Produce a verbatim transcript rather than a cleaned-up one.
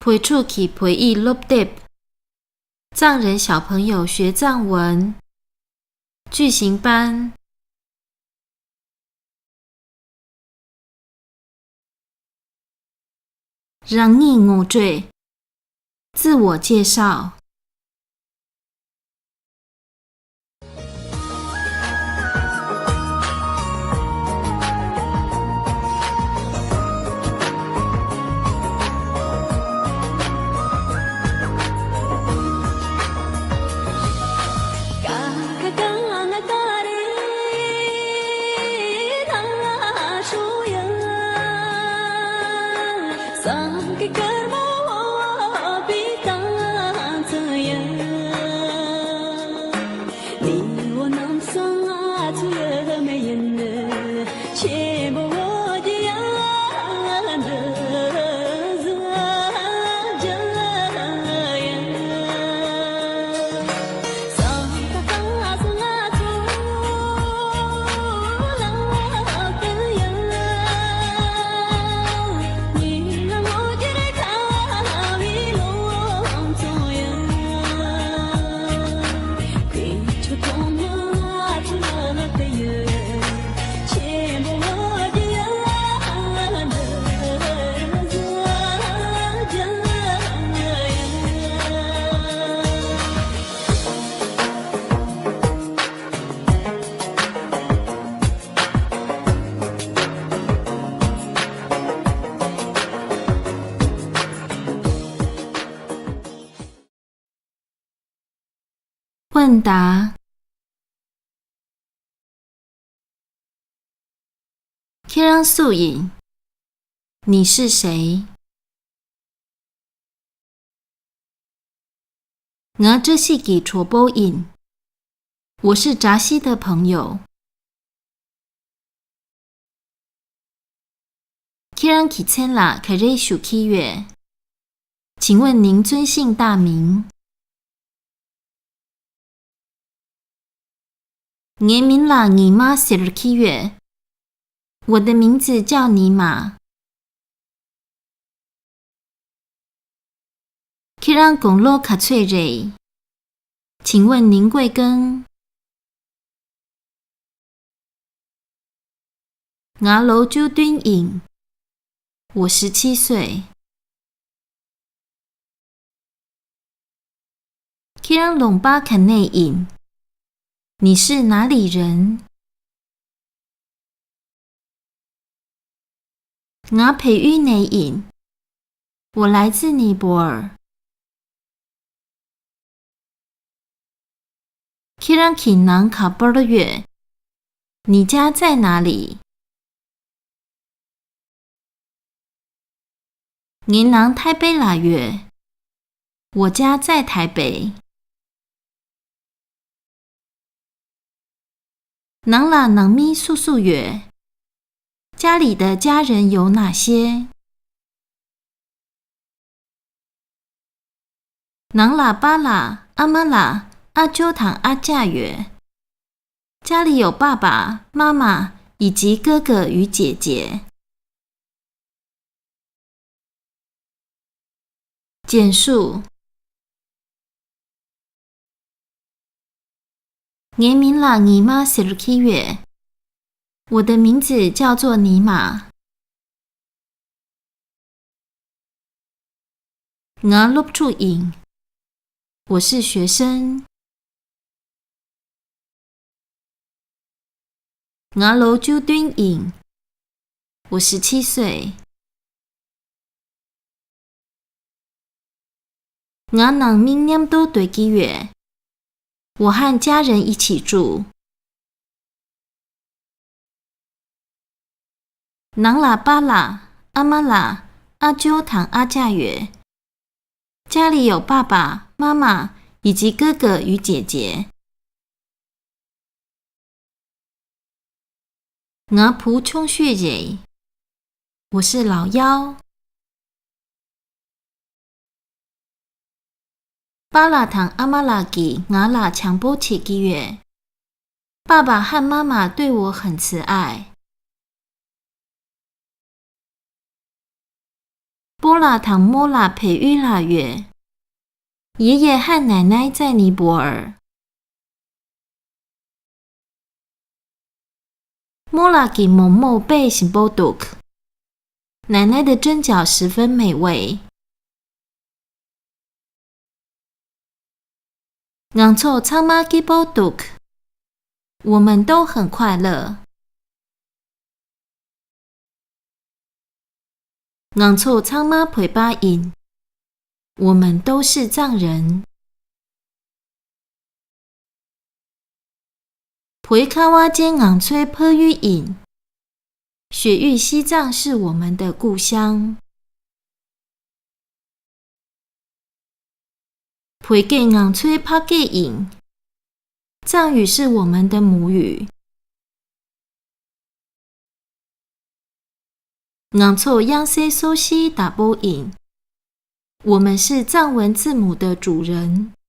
བོད་ཕྲུག་གི་བོད་ཡིག་སློབ་དེབ། 藏人小朋友学藏文。句型班。 རང་ཉིད་ངོ་སྤྲོད། 自我介绍。 问答。 ཁྱེད་རང་སུ་ཡིན། 你是谁། ང་བཀྲ་ཤིས་ཀྱི་གྲོགས་པོ་ཡིན། 我是扎西的朋友། ཁྱེད་རང་གི་མཚན་ལ་ག་རེ་ཞུ་གི་ཡོད། 请问您尊姓大名། ངའི་མིང་ལ་ཉི་མ་ཟེར་གྱི་ཡོད། 我的名字叫尼玛། ཁྱེད་རང་དགུང་ལོ་ག་ཚོད་རེད། 请问您贵庚། ང་ལོ་བཅུ་བདུན་ཡིན། 我十七岁། ཁྱེད་རང་ལུང་པ་ག་ནས་ཡིན། 你是哪里人། ང་བལ་ཡུལ་ནས་ཡིན། 我来自尼泊尔། ཁྱེད་རང་གི་ནང་ག་པར་ཡོད། 你家在哪里། ངའི་ནང་ཐའེ་པེ་ལ་ཡོད། 我家在台北། ནང་ལ་ནང་མི་སུ་སུ་ཡོད། 家里的家人有哪些། ནང་ལ་པཱ་ལགས། ཨ་མ་ལགས། ཨ་ཅོ་དང་ཨ་ཅག་ཡོད། 家里有爸爸妈妈以及哥哥与姐姐。 简述。ངའི་མིང་ལ་ཉི་མ་ཟེར་གྱི་ཡོད། 我的名字叫做尼玛། ང་སློབ་ཕྲུག་ཡིན། 我是学生། ང་ལོ་བཅུ་བདུན་ཡིན། 我十七岁། ང་ནང་མི་མཉམ་དུ་སྡོད་ཀྱི་ཡོད། 我和家人一起住། ནང་ལ་པཱ་ལགས། ཨ་མ་ལགས། ཨ་ཅོ་དང་ཨ་ཅག་ཡོད། 家里有爸爸妈妈以及哥哥与姐姐。 ང་བུ་ཆུང་ཤོས་རེད། 我是老幺། པཱ་ལགས་དང་ཨ་མ་ལགས་ཀྱིས་ང་ལ་བྱམས་པོ་བྱེད་ཀྱི་ཡོད། 爸爸和妈妈对我很慈爱། Paula 同 Mola 跛脚拉月。爷爷和奶奶在尼泊尔。Mola 个毛毛背 ཞིམ་པོ་འདུག。奶奶的蒸饺十分美味。ང་ཚོ་ཚང་མ་སྐྱིད་པོ་འདུག།我们都很快乐། ང་ཚོ་ཚང་མ་བོད་པ་ཡིན། 我们都是藏人། བོད་ཁ་བ་ཅན་ང་ཚོའི་ཕ་ཡུལ་ཡིན། 雪域西藏是我们的故乡། བོད་སྐད་ང་ཚོའི་ཕ་སྐད་ཡིན། 藏语是我们的母语། ང་ཚོ་དབྱངས་གསལ་སོ་བཞིའི་བདག་པོ་ཡིན། 我们是藏文字母的主人།